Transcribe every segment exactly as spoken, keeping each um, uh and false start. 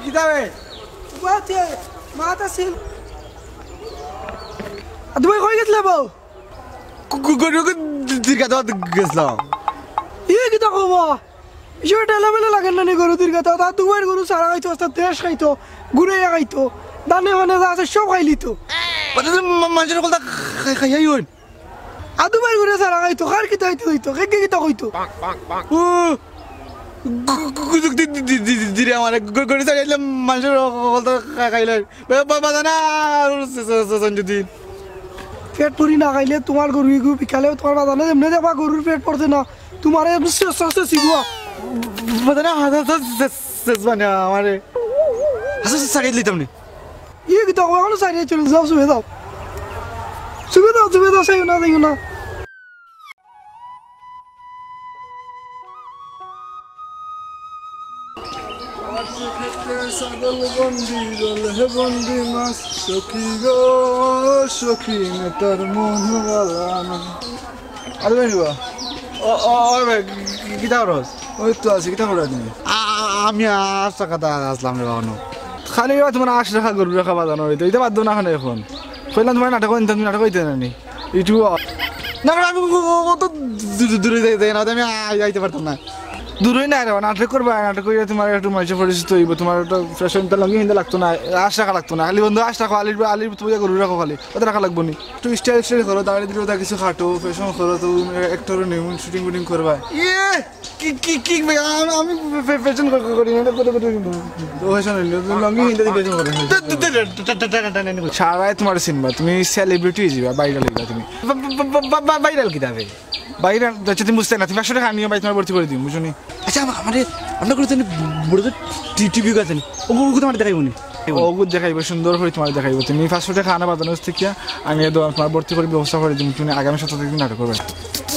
কিতা বে? বাতে, মাত আছিল। আদু ভাই কই গেছলা বউ? গু-, গু-, গরু দি-, দিরগা তো গেছলাম। ইয়ে কিতা কবা? ইয়ে ঠেলা মেলা লাগে না নি গরু দিরগা তো। তা দুবার গরু সারা খাইতো, আস্তা দেশ খাইতো, ঘুরাইয়া খাইতো। ধানে মানে যা আছে সব খাইলিতো। মানে তো মা-, মানুষের কলতা খাই-, খাইয়াই হইন। আদু ভাই ঘুরে সারা খাইতো, কার কিতা হইতো হইতো, কে কে কিতা কইতো? ও, গু-, গু-, গুজুক দি-, দি-, দি-, দি-, দিরে আমারে গু-, গু-, গরু সারা খাইলে মানুষের কলতা খা-, খাইলে। বে-, বা-, বাজানা, আর সে-, সে-, সে-, সঞ্জু দিন। পেট পুরি না খাইলে তোমার গরু ইগু বিকালে তোমার বাজানে এমনি দেখবা গরুর পেট পড়ছে না। তোমারে এমনি শেষ, শেষ, শেষ ইগুয়া। বাজানা, হাত, হাত, হাত, শেষ, শেষ মানে আমারে। হাত, হাত, সারিয়ে দিতাম নি। ইয়ে কিতা কও, এখনো সারিয়ে চলে যাও, শুয়ে দাও। শুয়ে দাও, শুয়ে দাও, চাইও না, চাইও না। আমার ক্ষেত্রে ছাগল বন্দি, জলে বন্দি মাছ, সখী গো, সখী, নেতার মন বালা না। আরে ভাই, বাবা। ও, ও, ও ভাই, কি-, কি-, কিতা করস? ওই তো আছি, কিতা করো তুমি? আ-, আ-, আমি আশা কথা আসলাম রে বাবা, নো। খালি এবার তোমার আশ রাখা, গরু রাখা বাজানো হইতো, এটা বাদ দাও না, খানে এখন। কইলাম তোমার নাটক হইতো, তুমি নাটক হইতে না নি? ইটু না, না, আমি ও, ও, ও তো দূ-, দূ-, দূরে যাই, যাই না, আমি আই-, আইতে পারতাম না। দূরই না রে, নাটক করবা, নাটক করিয়া তোমার একটু মানুষের পরিচিত হইব, তোমার একটা ফ্যাশন, তা লুঙ্গি হিন্দা লাগতো না, আশ রাখা লাগতো না, খালি বন্ধু আশ রাখো, আলির, আলির তুমি গরু রাখো খালি, ওটা রাখা লাগবো নি? একটু স্টাইল স্টাইল করো, দাড়ি দিলে ওটা কিছু কাটো, ফ্যাশন করো, তো অ্যাক্টরও নেই, শুটিং উটিং করবা। ইয়ে, কি, কি, কি, ভাই, আমি, আমি ফ্যা-, ফ্যাশন করি, করি, এটা করে, করে, করে। তো ফ্যাশন হইলো, তো লুঙ্গি হিন্দা দিয়ে ফ্যাশন করে। তে, তে, তে, তে, তে, তে, তে, তে, তে। সারাই তোমার সিনেমা, তুমি সেলিব্রিটি হয়ে যাবা, ভাইরাল হইবা তুমি। বা-, বা-, বা-, বা-, বা-, ভাইরাল কিতা বে? ভাইরাল, আচ্ছা, তুমি বুঝতে না, তুমি পাঁচশো টাকা আনিও ভাই, তোমার ভর্তি করে দিই, বুঝছো নি? আচ্ছা, আমা-, আমারে, আমরা করে জানি বড় তো টি-, টিভি আছে নি? ও, ওগুলো আমার দেখাইবো নি? ওগুলো দেখাইবো, সুন্দর করে তোমার দেখাইবো। তুমি পাঁচশো টাকা আনা বাজানো হচ্ছে কিয়া, আমি একদম তোমার ভর্তি করে ব্যবস্থা করে দিই, তুমি আগামী সপ্তাহ থেকে নাটক করবে।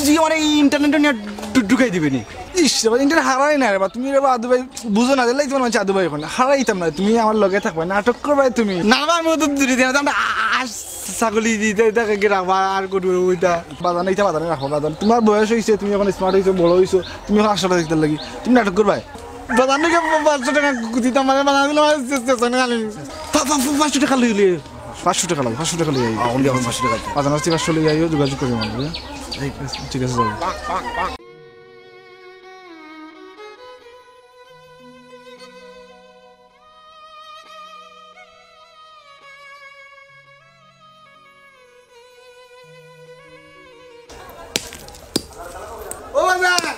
তুই আমার এই ইন্টারনেটটা নিয়ে ঢু-, ঢুকাই দিবে নি? ইস, রে ভাই, ইন্টারনেট হারাই না রে বা, তুমি রে বা আদু ভাই বুঝো না, দেখলেই তোমার মাঝে আদু ভাই এখন হারাইতাম না, তুমি আমার লগে থাকবে, নাটক করবে তুমি। না বা আমি ও তো দূরে দিয়ে, আমরা আ-, আ-, আ-, ছাগলি দিতে, এটাকে কি রাখবা আর গরু ওইটা? বাজান, এটা বাজানে রাখো, বাজান। তোমার বয়স হইছে, তুমি এখন স্মার্ট হইছো, বড় হইছো, তুমি এখন আশাটা দেখতে লাগি, তুমি নাটক করবায়। বাজান নাকি পাঁচশো টাকা দিতাম, মানে বাজান দিলে আমার শেষ, শেষ, শেষ, শেষ। পা-, পা-, পা-, পাঁচশো টাকা লইলে। পাঁচশো টাকা লাগবো, পাঁচশো টাকা লই আই। আ, only এখন পাঁচশো টাকা। বাজান হচ্ছে পাঁচশো লই আইও, যোগাযোগ করি আমার লগে। এই, ঠিক আছে, যাও। ও বাজান!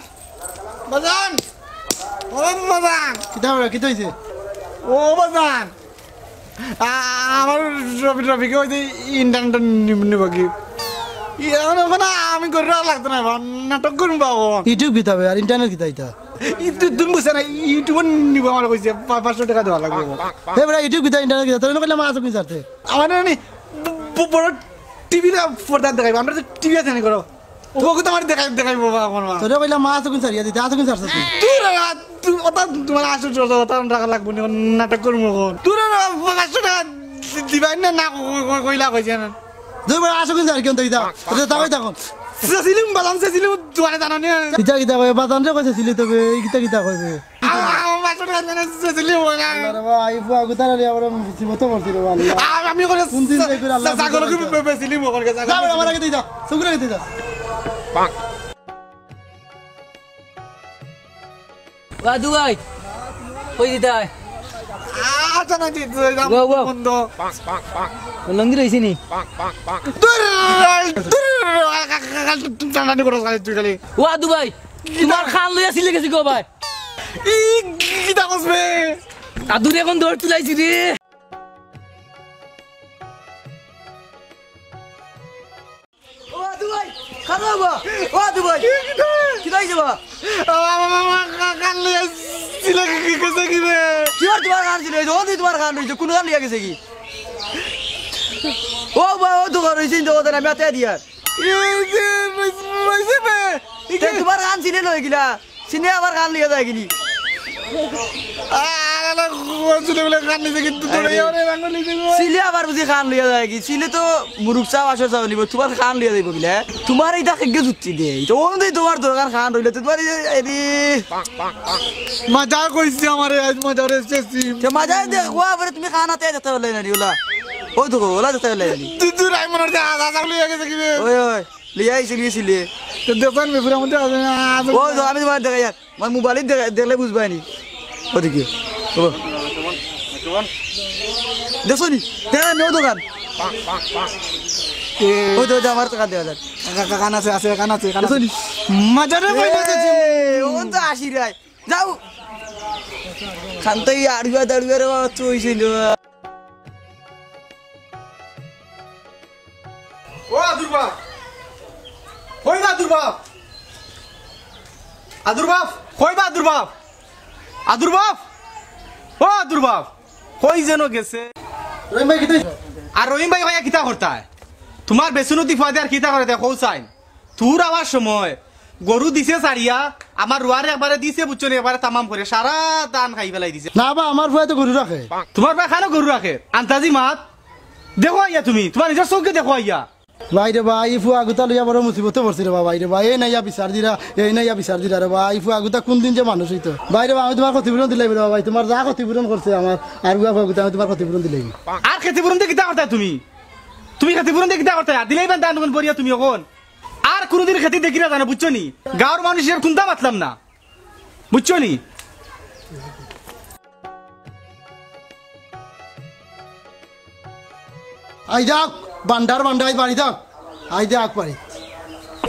বাজান! ও বাজান! কিতা অইলো? কিতা অইছে? ও বাজান! আ-, আমার রবি, রবিকে ওই যে ইন্টারনেট নিব, নিব কি? এখন ওখানে আমি করে লাগতো না, বাবা। নাটক করুন বাবা। YouTube কিতা বে? আর ইন্টারনেট কিতা ইতা? ই তু-, তুমি বুঝছো না, YouTube নিব আমার কইছে, পা-, পাঁচশো টাকা দেওয়া লাগবে। হে বেটা, YouTube কিতা, ইন্টারনেট কিতা? তোর কইলে মাছ আপনি ছাড়তে। আমার মানে ব-, ব-, বড় টিভি না পর্দা দেখাইবো, আমরা তো টিভি আছে না করো। ও তো আমার দেখাই, দেখাইবো বাবা আমার মা। তোরে কইলে মাছ আপনি ছাড়িয়া দিতে, আজ আপনি ছাড়ছে তুই। দূর রে, তুই ওটা তোমার আশো টাকা, ওটা টাকা লাগবো না, নাটক করবো এখন। দূর রে, পাঁচশো টাকা দিবাই না, না ক-, ক-, কইলা কইছে না। দুই বার আসো কিন্তু আর কি অন্তত ইতা। আচ্ছা, তাকাই তখন। সেসিলিম বাজান, সেসিলিম তোমারে জানো নি? কিতা কিতা কয়? বাজান রে কইছে সিলি তবে, এই কিতা কিতা কইবে? আ-, আ-, আমার পাঁচশো টাকা জানো, সেসিলিম হয় না। আরে বা, এই ফুয়া গুতার আলী আবার মুসিবত পড়ছিল রে বা, আল্লাহ। আ-, আমি করে কোন দিন সা-, যে করে আল্লাহ সা-, ছাগল বুঝে কি না। বে-, বে-, সেসিলিম ওখানে গেছে। যা বেটা, আমার আগে দিয়ে যা। সবগুলো আগে দিয়ে যা। ও আদু ভাই, কই দিতায়? আচ্ছা, না, জি, জি, জি, ও, ও। বন্ধ। লঙ্গি রইছে নি? দূর, দূর, টানাটানি করো খালি তুই খালি। ও আদু ভাই, তোমার খান লইয়া সিলে গেছি গো ভাই। ই, কিতা কস বে? আদুরে এখন দৌড় তুলাইছি রে। ও আদু ভাই, খালো বা। ও আদু ভাই। কিতা? কিতা অইছে বা? আমার, আমার, আমার, কা-, কান লইয়া সিলে কি, কি, গেছে কি রে? কি আর তোমার কান ছিল? এই তো, ওই তোমার কান রইছে, কোন কান লইয়া গেছে কি? ও বা, ও তো কান রইছে, ইন্দো ওদের আমি আতে দিয়ার। এই যে, রইছে, রইছে রে। এই তে যে তোমার কান ছিলে লই গিলা। সিনে আবার কান লইয়া যায় গিলি। আ-, শালা, ও ছেলে বলে কান নিছে কিন্তু তোরে আরে। ওরে রাঙ্গ নিছে গো। সিলে আবার বুঝি কান লইয়া যায় কি? সিলে তো মুরুক চা বাসর চা নিব, তোমার কান লইয়া যাইব কিলা? তোমার ইটা কেগে যুক্তি দে? ইটা অনুযায়ী তোমার দরকার কান রইলে তো তোমার এই যে, এই রে। মজা কইছি আমারে, আজ মজা রে শেষি। তে মজা দেখো, আবার তুমি কান আতে দেখতে পারলে না নি ওলা। ওই দেখো, ওলা দেখতে পারলে না নি। তুই, তুই রাই মনে হচ্ছে আধা চাউল হয়ে গেছে কি রে? ওই, ওই, লিয়া আইছি, লিয়েছিলে। তো দেখো, আমি পুরা মধ্যে আছে না, আছে ওই তো, না। আমি তোমার দেখা যাক। আমার মোবাইলে দে-, দেখলে বুঝবায় নি। ওদিকে। ও। দেখছো নি? দেখা যার নি, ও দোকান। এ। ওই তো, ওই তো, আমার দোকান দেখা যার। কা-, কা-, কান আছে, আছে, কান আছে, কান আছে। দেখছো নি? মাজারে এ, পাইলে তো যে- ও তো আসি রায়। যাও। খান তো এই আড়ুয়া দাড়ুয়া রে বাবা, তুই ছিল। ও আদুর বাপ, কই বা আদুর বাপ? আদুর বাপ, কই বা আদুর বাপ? আদুর বাপ, ও আদুর বাপ, কই যেন গেছে? রহিম ভাই, কিতা? আর রহিম ভাই ভাইয়া কিতা করতায়? তোমার বেসুনতি ফুয়াদে আর কিতা করে দেখো চাইন। তুর আওয়ার সময় গরু দিছে ছাড়িয়া, আমার রুয়ারে একবারে দিছে, বুঝছো নি, একবারে তামাম করে সারা ধান খাই ফেলাই দিছে। না বা, আমার ফুয়ায় তো গরু রাখে। তোমার ফুয়ায় খানো গরু রাখে? আন্তাজি মাত। দেখো আইয়া তুমি, তোমার নিজর চউখে দেখো আইয়া। ভাই রে ভাই, ই ফুয়া গুতা লইয়া বড় মুসিবতে পড়ছি রে বা, ভাই রে ভাই, এই নাইয়া বিচার দিরা, এই নাইয়া বিচার দিরা রে ভাই, ই ফুয়া গুতা কোন দিন যে মানুষ অইতো। ভাই রে ভাই, আমি তোমার ক্ষতিপূরণ দিলাইমু রে বা ভাই, তোমার যা ক্ষতিপূরণ করছে আমার, আর ফুয়া গুতা আমি তোমার ক্ষতিপূরণ দিলাইমু। আর ক্ষতিপূরণ দিয়ে কিতা করতায় তুমি? তুমি ক্ষতিপূরণ দিয়ে কিতা করতায়? আর দিলাইবা দান বরিয়া তুমি অখন। আর কুনুদিন খেতি দেখি না জানো, বুঝছো নি? গাঁওর মানুষ হিসাবে কুন্তা মাতলাম না, বুঝছো নি? আই যাক, বান্ডার বান্ডা, আই বাড়ি যাক, আই যাক বাড়ি।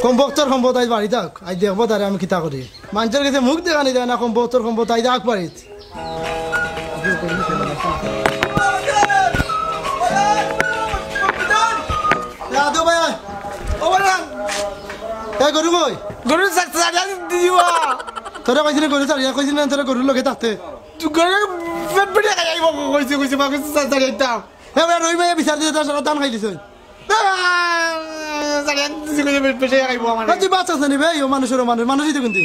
কম বক্তর সম্পদ, আই বাড়ি যাক, আই দেখবো তারে আমি কিতা করি। মানষর গেছে মুখ দেখানি যায় না, কম বক্তর সম্পদ, আই যাক বাড়ি। দাদু ভাই, ও ভাই, এ গরু কই? গরু ছাড়িয়া দিবা। তোরা কইছিলি গরু ছাড়িয়া, কইছিলি না তোরা গরুর লগে থাকতে? তুই গরু পেট পেটে খাই আইব, কইছি, কইছি, বা কইছি, ছাড়িয়া দিতাম। এ ভাই, রই ভাই বিচার দিতে তার সারা ধান খাই দিছে। ছাড়িয়া দিছি, কইছি, পেট পেটে খাইব আমার। তুই বাচ্চা জানি ভাই, ও মানুষের মানুষ, মানুষই তো কিন্তু।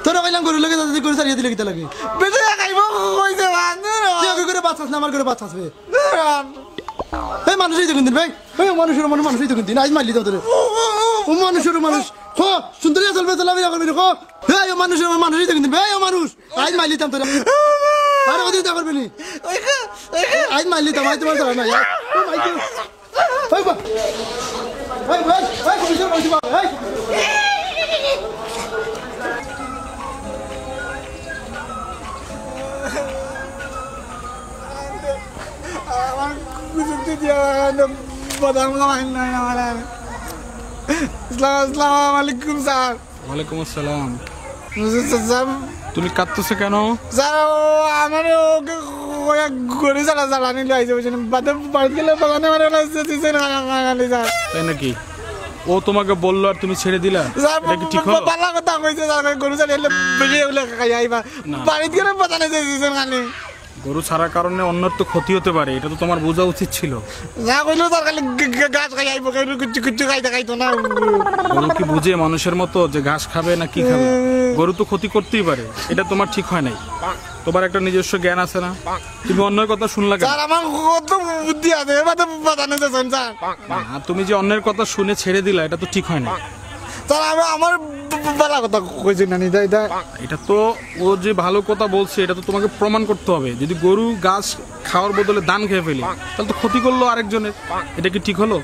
তোরা কইলাম গরুর লগে যাতে গরু ছাড়িয়া দিলে কিতা লাগে? পেটে খাইব, কইছে, বান্ধব। তুই ওকে করে বাচ্চাস না, আমার করে বাচ্চাস বে। এই মানুষই তো কিন্তু ভাই, এই মানুষের মানুষ, মানুষই তো কিন্তু আইজ মারলি তো তোরে। ও মানুষের মানুষ, খো, সুন্দরিয়া চলবে, চলাফেরা করবি না, খো। এই মানুষের মানুষই তো কিন্তু ভাই, ও মানুষ, আইজ মারলি তো তোরে। আর ওদিন তা করবি নি? আইজ মারলি তো, আইজ তোমার ধরা নাই। ও মাই গড। এই বা-, এই ভাই, এই কমিশন বলছি বাবা, এই। আমার কুচুক্তি দিয়া বাদাম খাওয়াই নাই আমার আর। আসসালাম, আসসালামু আলাইকুম স্যার। ওয়ালাইকুম আসসালাম। স্যার, স্যার, তুমি কাঁদতেছো কেন? স্যার, ও আমার ওকে কইয়া গরু ছাড়া জ্বালানি লইছে, বুঝছেন? বাদে বাড়িতে গেলে বাগানে মানে ওরা দিছে না, খালি স্যার। তাই নাকি? ও তোমাকে বললো আর তুমি ছেড়ে দিলা? স্যার, এটা কি ঠিক হলো? বালা কথা কইছে স্যার, গরু ছাড়া এলে বেশি এগুলো খাই আইবা। না। বাড়িতে গেলে বাগানে দিছে খালি। গরু ছাড়ার কারণে অন্যের তো ক্ষতি হতে পারে, এটা তো তোমার বোঝা উচিত ছিল। যা কইলো তার খালি গ-, গ-, ঘাস খাই আইবো, কেউ কিচ্ছু, কিচ্ছু খাইতে খাইতো না। গরু কি বুঝে মানুষের মতো যে ঘাস খাবে না কি খাবে? গরু তো ক্ষতি করতেই পারে, এটা তোমার ঠিক হয় নাই। তোমার একটা নিজস্ব জ্ঞান আছে না? তুমি অন্যের কথা শুনলা কেন? স্যার, আমার কত বুদ্ধি আছে, এর মধ্যে বাধা নিতে চান, স্যার। না, তুমি যে অন্যের কথা শুনে ছেড়ে দিলা, এটা তো ঠিক হয় না। স্যার, আমি আমার বালা কথা কইছি না, নি, তাই, তাই। এটা তো ও যে ভালো কথা বলছে, এটা তো তোমাকে প্রমাণ করতে হবে। যদি গরু ঘাস খাওয়ার বদলে ধান খেয়ে ফেলে, তাহলে তো ক্ষতি করলো আরেকজনের। এটা কি ঠিক হলো?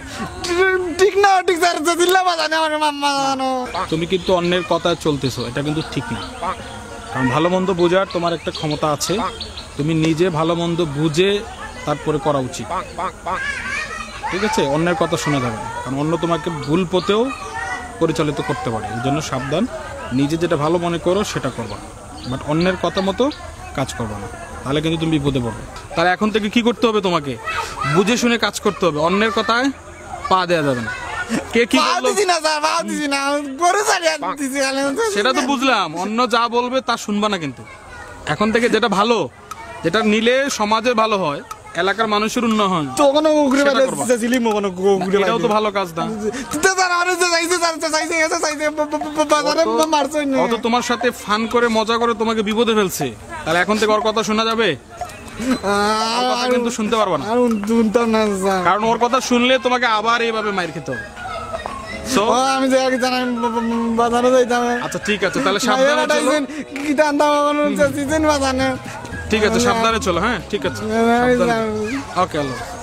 ঠিক না, ঠিক স্যার, যে চিল্লা বাজানে আমার মাম্মা জানো। তুমি কিন্তু অন্যের কথায় চলতেছো, এটা কিন্তু ঠিক না। কারণ ভালো মন্দ বোঝার তোমার একটা ক্ষমতা আছে, তুমি নিজে ভালো মন্দ বুঝে তারপরে করা উচিত। ঠিক আছে, অন্যের কথা শোনা যাবে না, কারণ অন্য তোমাকে ভুল পথেও পরিচালিত করতে পারে। এই জন্য সাবধান, নিজে যেটা ভালো মনে করো সেটা করবা, বাট অন্যের কথা মতো কাজ করবা না, তাহলে কিন্তু তুমি বিপদে পড়বে। তাহলে এখন থেকে কি করতে হবে? তোমাকে বুঝে শুনে কাজ করতে হবে, অন্যের কথায় পা দেয়া যাবে না। কে কি পা বললো? দিছি না স্যার, পা দিছি না, গরু ছাড়িয়া দিছি খালি। সেটা তো বুঝলাম, অন্য যা বলবে তা শুনবা না কিন্তু। এখন থেকে যেটা ভালো, যেটা নিলে সমাজের ভালো হয়, এলাকার মানুষের উন্নয়ন হয়। তো ওখানে ঘুরে সেটা বাইরে করবা। চাইছিলি মো কোনো ঘু- ঘুরে এটাও তো বাইরে। ভালো কাজ না। তো স্যার, আরে যে চাইছে, স্যার, যে চাইছে, এসে চাইছে, বা- বা- বা- বাজারে মা- মারছে নি। অত তোমার সাথে ফান করে, মজা করে তোমাকে বিপদে ফেলছে, তাহলে এখন থেকে ওর কথা শোনা যাবে? আহ, কথা কিন্তু শুনতে পারবা না। আর উন- শুনতাম না স্যার। কারণ ওর কথা শুনলে তোমাকে আবার এইভাবে মাইর খেতে হবে। So, ও, আমি যে আর কি জানাই, বা- বা- বাজারে যাইতাম। আচ্ছা, ঠিক আছে, তাহলে সাবধানে চলো। কি টান্দা বাবা, সিজন বাজানে। ঠিক আছে, সাবধানে চলো। হ্যাঁ, ঠিক আছে। ওকে, আল্লাহ হাফেজ।